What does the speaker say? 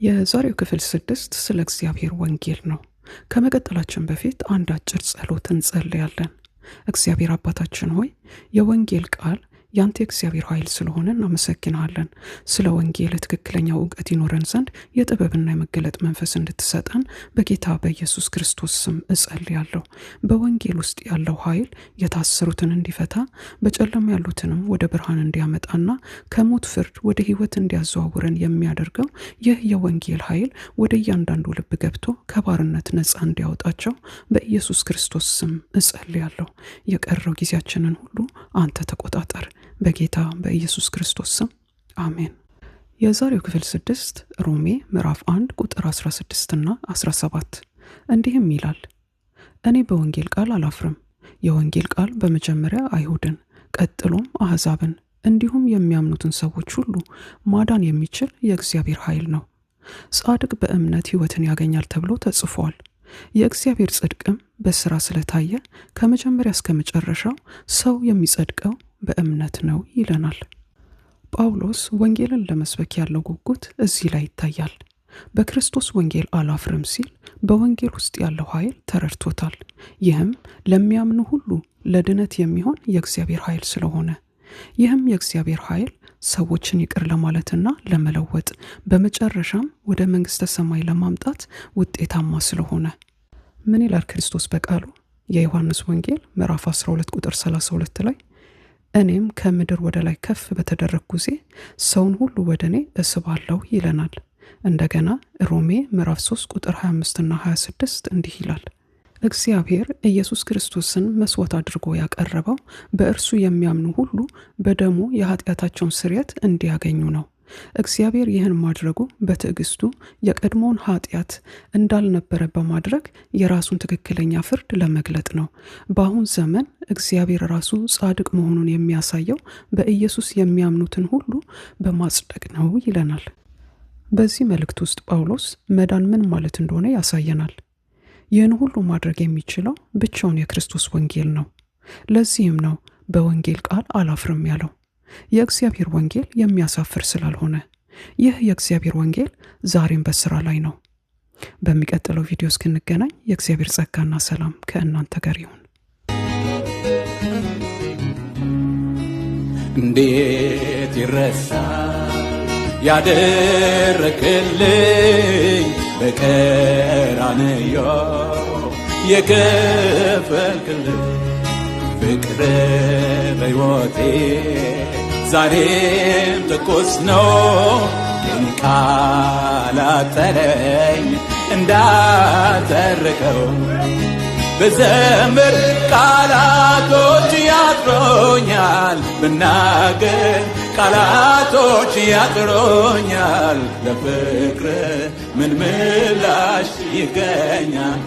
የዛሬው ክፍል 6 ስለ እግዚአብሔር ወንጌል ነው። ከመቀጠላችን በፊት አንድ አጭር ጸሎት እንጸልያለን። እግዚአብሔር አባታችን ሆይ፣ የወንጌል ቃል ያንተ የእግዚአብሔር ኃይል ስለሆነ እናመሰግንሃለን። ስለ ወንጌል ትክክለኛ እውቀት ይኖረን ዘንድ የጥበብና የመገለጥ መንፈስ እንድትሰጠን በጌታ በኢየሱስ ክርስቶስ ስም እጸልያለሁ። በወንጌል ውስጥ ያለው ኃይል የታሰሩትን እንዲፈታ፣ በጨለማ ያሉትንም ወደ ብርሃን እንዲያመጣና ከሞት ፍርድ ወደ ሕይወት እንዲያዘዋውረን የሚያደርገው ይህ የወንጌል ኃይል ወደ እያንዳንዱ ልብ ገብቶ ከባርነት ነፃ እንዲያወጣቸው በኢየሱስ ክርስቶስ ስም እጸልያለሁ። የቀረው ጊዜያችንን ሁሉ አንተ ተቆጣጠር። በጌታ በኢየሱስ ክርስቶስ ስም አሜን። የዛሬው ክፍል 6 ሮሜ ምዕራፍ 1 ቁጥር 16 እና 17 እንዲህም ይላል፣ እኔ በወንጌል ቃል አላፍርም። የወንጌል ቃል በመጀመሪያ አይሁድን ቀጥሎም አሕዛብን እንዲሁም የሚያምኑትን ሰዎች ሁሉ ማዳን የሚችል የእግዚአብሔር ኃይል ነው። ጻድቅ በእምነት ሕይወትን ያገኛል ተብሎ ተጽፏል። የእግዚአብሔር ጽድቅም በሥራ ስለታየ ከመጀመሪያ እስከ መጨረሻው ሰው የሚጸድቀው በእምነት ነው ይለናል። ጳውሎስ ወንጌልን ለመስበክ ያለው ጉጉት እዚህ ላይ ይታያል። በክርስቶስ ወንጌል አላፍርም ሲል በወንጌል ውስጥ ያለው ኃይል ተረድቶታል። ይህም ለሚያምኑ ሁሉ ለድነት የሚሆን የእግዚአብሔር ኃይል ስለሆነ፣ ይህም የእግዚአብሔር ኃይል ሰዎችን ይቅር ለማለትና ለመለወጥ፣ በመጨረሻም ወደ መንግሥተ ሰማይ ለማምጣት ውጤታማ ስለሆነ። ምን ይላል ክርስቶስ በቃሉ? የዮሐንስ ወንጌል ምዕራፍ 12 ቁጥር 32 ላይ፣ እኔም ከምድር ወደ ላይ ከፍ በተደረግኩ ጊዜ ሰውን ሁሉ ወደ እኔ እስባለሁ ይለናል። እንደገና ሮሜ ምዕራፍ 3 ቁጥር 25 እና 26 እንዲህ ይላል፣ እግዚአብሔር ኢየሱስ ክርስቶስን መስዋዕት አድርጎ ያቀረበው በእርሱ የሚያምኑ ሁሉ በደሙ የኃጢአታቸውን ስርየት እንዲያገኙ ነው። እግዚአብሔር ይህን ማድረጉ በትዕግስቱ የቀድሞውን ኃጢአት እንዳልነበረ በማድረግ የራሱን ትክክለኛ ፍርድ ለመግለጥ ነው። በአሁን ዘመን እግዚአብሔር ራሱ ጻድቅ መሆኑን የሚያሳየው በኢየሱስ የሚያምኑትን ሁሉ በማጽደቅ ነው ይለናል። በዚህ መልእክት ውስጥ ጳውሎስ መዳን ምን ማለት እንደሆነ ያሳየናል። ይህን ሁሉ ማድረግ የሚችለው ብቻውን የክርስቶስ ወንጌል ነው። ለዚህም ነው በወንጌል ቃል አላፍርም ያለው። የእግዚአብሔር ወንጌል የሚያሳፍር ስላልሆነ። ይህ የእግዚአብሔር ወንጌል ዛሬም በስራ ላይ ነው። በሚቀጥለው ቪዲዮ እስክንገናኝ የእግዚአብሔር ጸጋና ሰላም ከእናንተ ጋር ይሁን። እንዴት ይረሳል ያደረክልኝ፣ በቀራንዮ የከፈልክልኝ ፍቅር በሕይወቴ ዛሬም ትኩስ ነው፣ ግን ቃላጠረኝ እንዳተርከው። ብዘምር ቃላቶች ያጥሮኛል፣ ብናገር ቃላቶች ያጥሮኛል፣ ለፍቅር ምን ምላሽ ይገኛል?